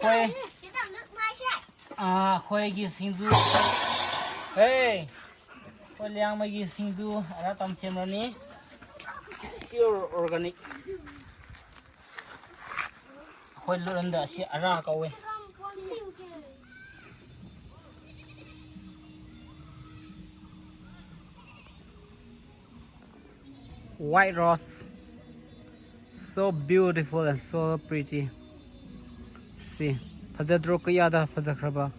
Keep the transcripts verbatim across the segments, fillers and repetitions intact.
Khoi. Ah, khoigi singju. Hey. Khoi Liangmai gi singju. Ara tam sem rani. Pure organic. Khoi luranda si ara kawe. White rose. So beautiful and so pretty. See, phajadro kayada phajakhraba,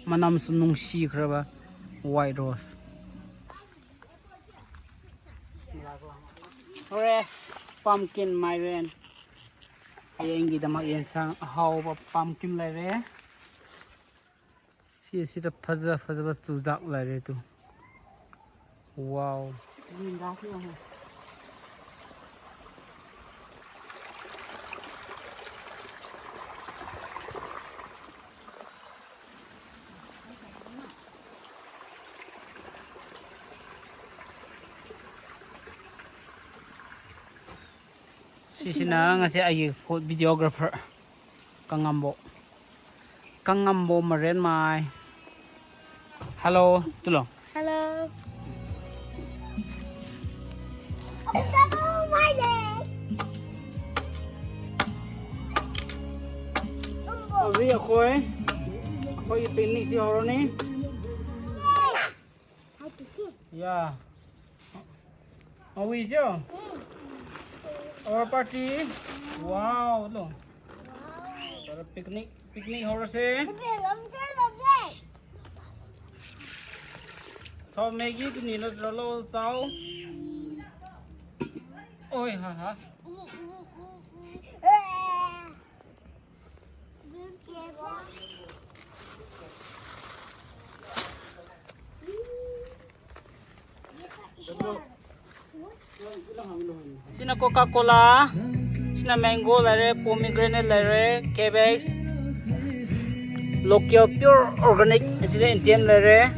manamsu nungsikhraba white rose. Fresh pumpkin mairen. Ayenggi damak yensang ahaoba pumpkin laire. Si, sida phaja, phajaba chujak laire tu. Wow. Sisina ngasi ayi food videographer. Kangambo. Kangambo Marenmai. Hello, tulo. Hello. Awi akhoi. Akhoi picnic di horoni. Ya. Awi jo. Our party. Wow, lo. Para picnic, picnic horase. Sao Maggie tu ni lo, lo, lo, sao. Oi, ha, ha. Sina Coca-Cola, sina mango laire, pomegranate laire, cabbage, local pure organic, sina Indian laire,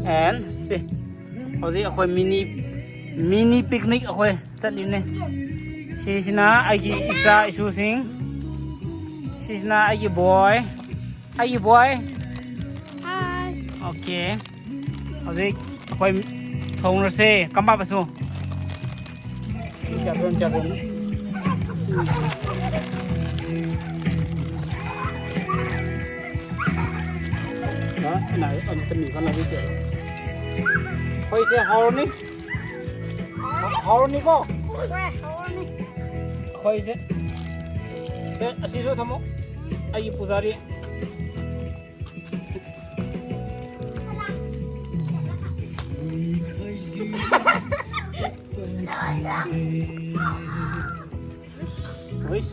and si, hojik akhoi mini, mini picnic akhoi. Chatliune. Sisina aigi icha isu sing. Sisina aigi boy. Aigi boy. Hi. Okay. Hojik akhoi thongrase, kamba basu. Chabon, chabon. Ha, na, am, chami kan la video. Khoise horoni. Horoni ko? Khoise. Eh, asisu thamo. Aigi pujari. Uish.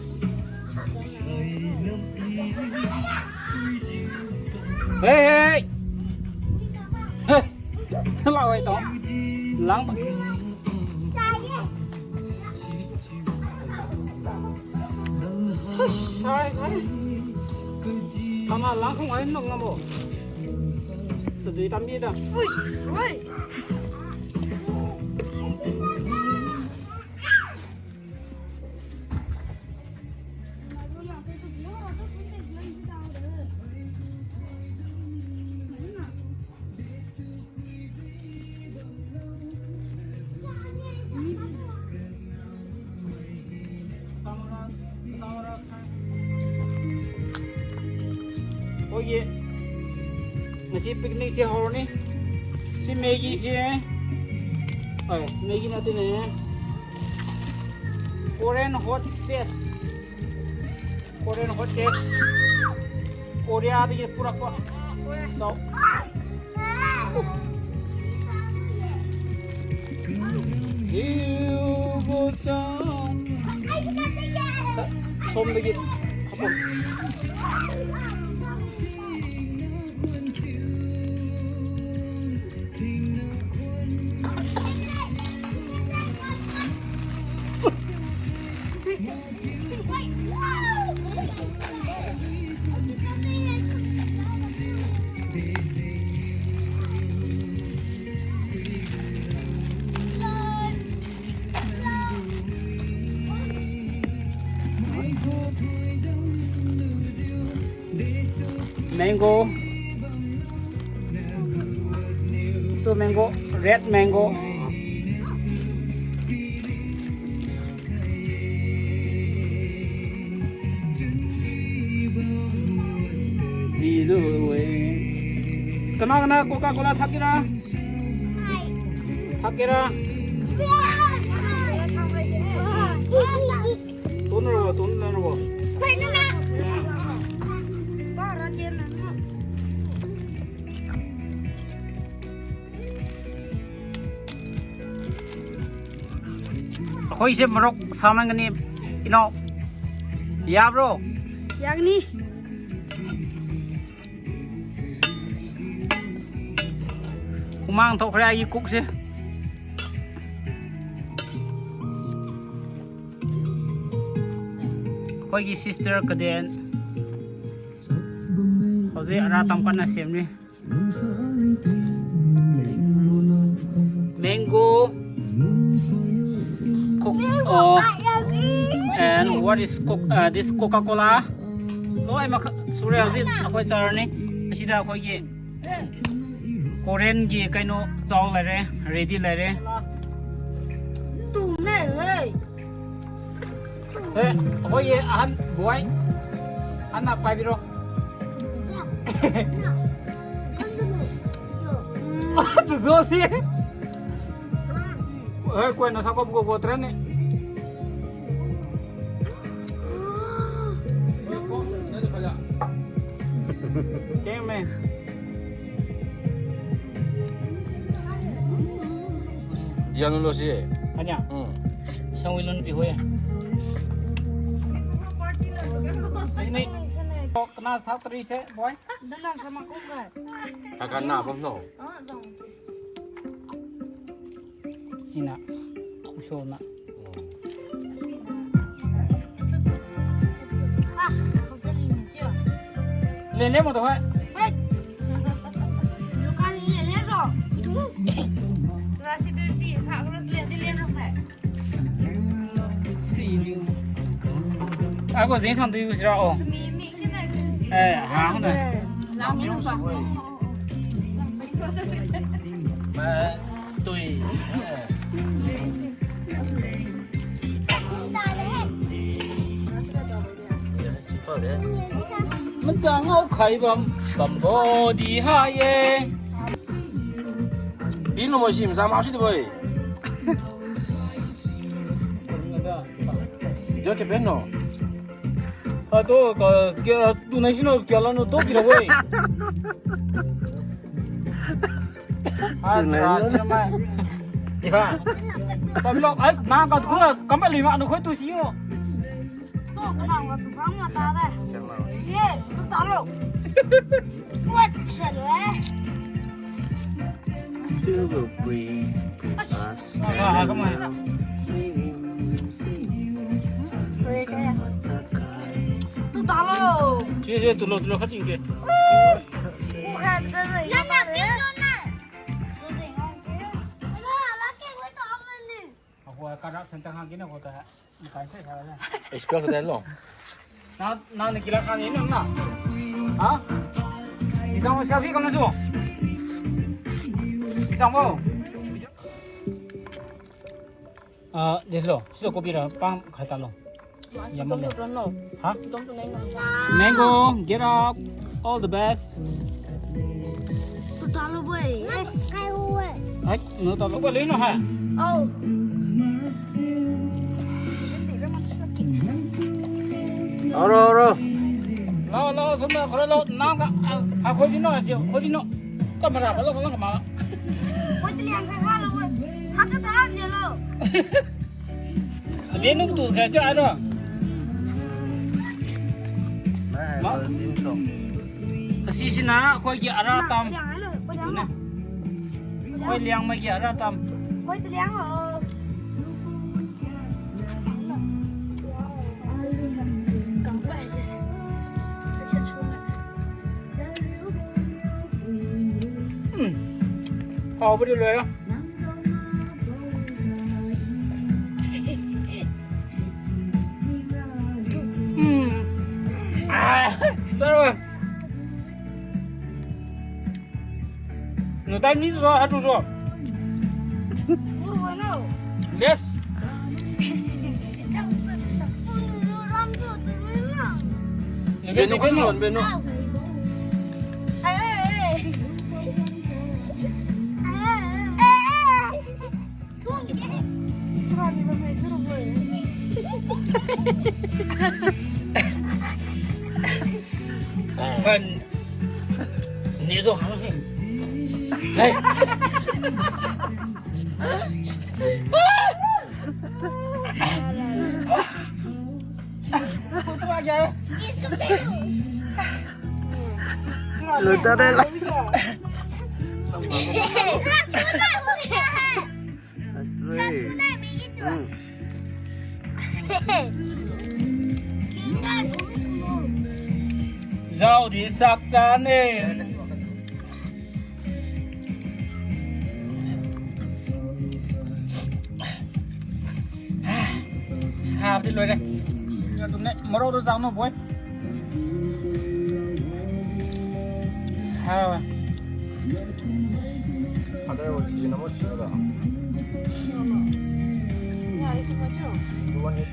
Hey, hey, hey. Hey. Chala wai to. Lang ba. Sai, sai. Tama lang khong ai nok ngam bo. Tadui tambi da. Uish, oi. Oye. Ngasi picnic se horoni. Si Maggi se. Oi, Maggi na tine. Korean hot chess. Korean hot chess. Korea dagi purakbo. Chao. Hiubo chao. Som dagi. Mango. Two mango, red mango. Kana kana Coca-Cola thakira? Thakira? Tunrabo, tunrabo. ꯑꯩꯈꯣꯏꯁꯦ ꯃꯔꯣꯛ ꯁꯥꯃꯟꯒꯅꯤ, ꯏꯅꯥꯎ꯫ ꯌꯥꯕ꯭ꯔꯣ? ꯌꯥꯒꯅꯤ꯫ ꯍꯨꯃꯥꯡ ꯊꯣꯛꯈ꯭ꯔꯦ ꯑꯩꯒꯤ ꯀꯣꯛꯁꯦ꯫ ꯑꯩꯈꯣꯏꯒꯤ sister ꯀꯗꯦꯟ ꯍꯧꯖꯤꯛ ꯑꯔꯥ ꯇꯝ ꯀꯟꯅ ꯁꯦꯝꯂꯤ꯫ Mango, co-, uh, and what is co-, uh, this Coca-Cola? ꯂꯣꯏꯅꯃꯛ ꯁꯨꯔꯦ꯫ ꯍꯧꯖꯤꯛ ꯑꯩꯈꯣꯏ ꯆꯥꯔꯅꯤ꯫ ꯑꯁꯤꯗ ꯑꯩꯈꯣꯏꯒꯤ Korean ꯒꯤ ꯀꯩꯅꯣ ꯆꯧ ꯂꯩꯔꯦ, ready ꯂꯩꯔꯦ꯫ ꯁꯦ, ꯑꯩꯈꯣꯏꯒꯤ ꯑꯍꯟ ꯕꯣꯏ, ꯑꯍꯟꯅ ꯄꯥꯏꯕꯤꯔꯣ꯫ ꯇꯨꯖꯣꯁꯤ꯫ ꯍꯣꯏ, ꯀꯣꯏꯅ ꯁꯥꯀꯣ ꯕꯨꯒꯣ ꯒꯣꯇ꯭ꯔꯅꯤ꯫ ꯀꯦꯡꯃꯦ꯫ Diyan lo si. Kanya? Hmm. Isang wilon pi hoy. Ini. Kena satu teri se, boy. Dana sama kong ga. Akan na bang no. Sina. Uso na. Lele mo to hai. Hai. Lukan lele so. Sura si tu pi sa ko lele lele hai. Sini. Ako jing sang tu sira o. Eh, ha, hona. Lam ni sa. Ma, tui. Machang au khai bam, bambo di ha ye. Di no mo si, machang ma si di boi. Jo ke ben no. A to ka, ke, tu nai si no, ke la no to ki la boi. Ah, tu nai sira, no. Sira mai. Iha. Pamlok, ai, na ka tu, kamai lima, anu khoi tu si yo. To, kana wa tu bang wa ta de. Ye, tu ta lo. What shall we? Two will bring us. Ah, ah, kamai. Tu ta lo. Ye, ye, tu lo, tu lo, khat tingke. Ako karak center hang kina ko ta. Makai sai sa la. Expel sa lo. Na, na ni kila khan ni na. Ha? Ni tang selfie kam na su. Ni tang bo. Ah, this lo. Silo copy ra pang khai ta lo. Yamane. Ha? Mango, get up. All the best. Tu ta lo boi. Eh. Ai, no ta lo boi, lei no ha. Oh. Aro, aro. Lao, lao, sumba, khoro lao, nang ka, ah, ah, khoi di no, ah, khoi di no. Ka mara, ba lo, ka lo, ka mara. Khoi di liang, khoi ha lo, khoi. Ha ta ta ni lo. Lenu tu kha cha aro. Ma. Asisina, khoi ki ara tam. Itu ne. Khoi liang ma ki ara tam. Khoi ti liang o. Hmm. Hao budi lo ya. Hmm. Ah, sorry. Nudai ni zo, hatu zo. Yes. Beno, beno, beno. Kan ni zo hang ni. Hey. Lu tare la. Three. Hmm. Zao di sak tane. Sab di loire. Nya tum ne, morok tu zao no boy. Sab. Ada wo si na mo si da. Nya, itu mo jo. Duan ni.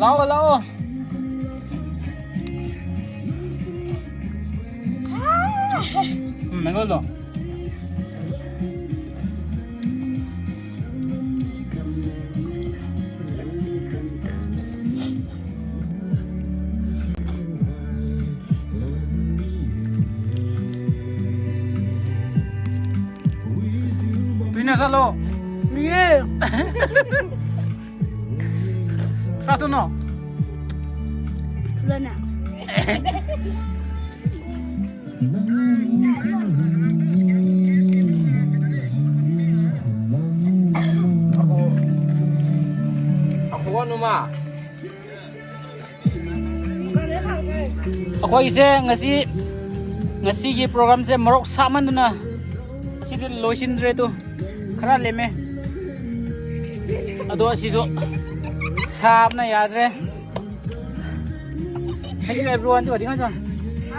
Lao, lao. Hmm, mango lo. Pina salo. Ye. Satu no. Tulana. Ako, ako numa. Akhoi se ngasi, ngasigi program se morok saman duna. Asidi loisin dre tu. Khara leme. Ado asisu. Sabna yadre. Thank you everyone tu, adi nga sa.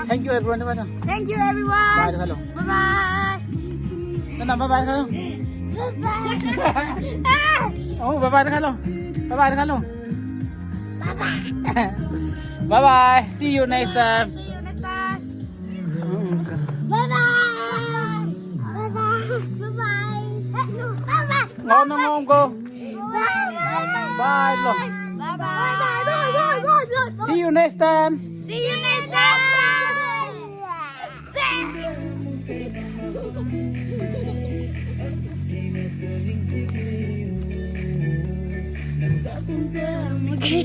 Thank you everyone tu, adi. Thank you everyone. Bye, hello. Bye bye. Nana, bye bye, hello. Bye bye. Oh, bye bye, hello. Bye bye, hello. Bye bye. Bye bye. See you next time. See you next time. Bye bye. Bye bye. Bye bye. Bye bye. Ngao na ngao ko. Bye bye. Bye lo. Bye bye. See you next time. See you next time. Okay.